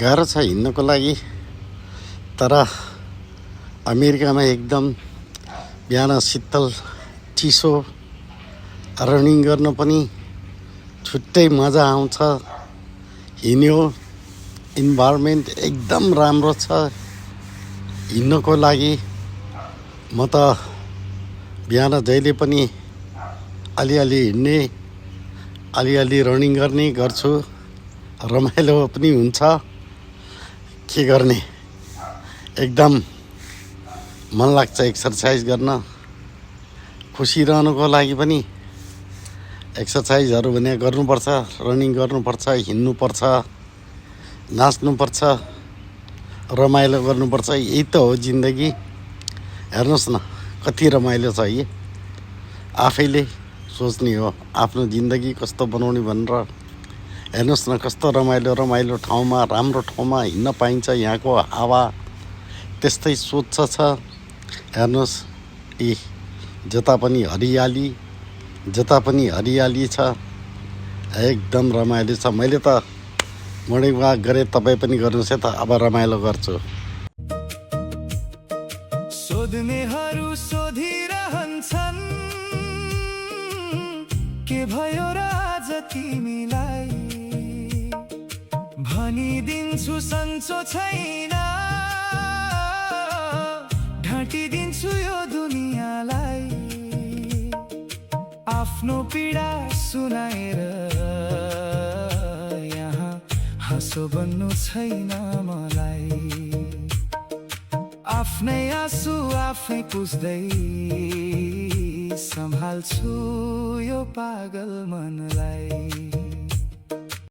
गाह्रो छ हिँड्नको लागि। तर अमेरिकामा एकदम बिहान शीतल चिसो रनिङ गर्न पनि छुट्टै मजा आउँछ। हिँड्यो, इन्भाइरोमेन्ट एकदम राम्रो छ हिँड्नको लागि। म त बिहान जहिले पनि अलिअलि हिँड्ने, अलिअलि रनिङ गर्ने गर्छु। रमाइलो पनि हुन्छ। के गर्ने, एकदम मन लाग्छ एक्सर्साइज गर्न। खुसी रहनुको लागि पनि एक्सर्साइजहरू भने गर्नुपर्छ, रनिङ गर्नुपर्छ, हिँड्नुपर्छ, नाच्नुपर्छ, रमाइलो गर्नुपर्छ। यही त हो जिन्दगी। हेर्नुहोस् न कति रमाइलो छ। यी आफैले सोच्ने हो आफ्नो जिन्दगी कस्तो बनाउने भनेर। हेर्नुहोस् न कस्तो रमाइलो रमाइलो ठाउँमा, राम्रो ठाउँमा हिँड्न पाइन्छ। यहाँको हावा त्यस्तै स्वच्छ छ। हेर्नुहोस्, यी जता पनि हरियाली, जता पनि हरियाली छ। एकदम रमाइलो छ। मैले त मर्निङ वाक गरेँ, तपाईँ पनि गर्नुहोस् है त। अब रमाइलो गर्छु। सोध्नेहरू सोधिरहन्छन्, के भयो र आज तिमीलाई? भनिदिन्छु सन्चो छैन, ढाँटिदिन्छु यो दुनियाँलाई। आफ्नो पीडा सुनाएर यहाँ हाँसो बन्नु छैन मलाई। आफ्नै आँसु आफै पुस्दै सम्हाल्छु यो पागल मनलाई।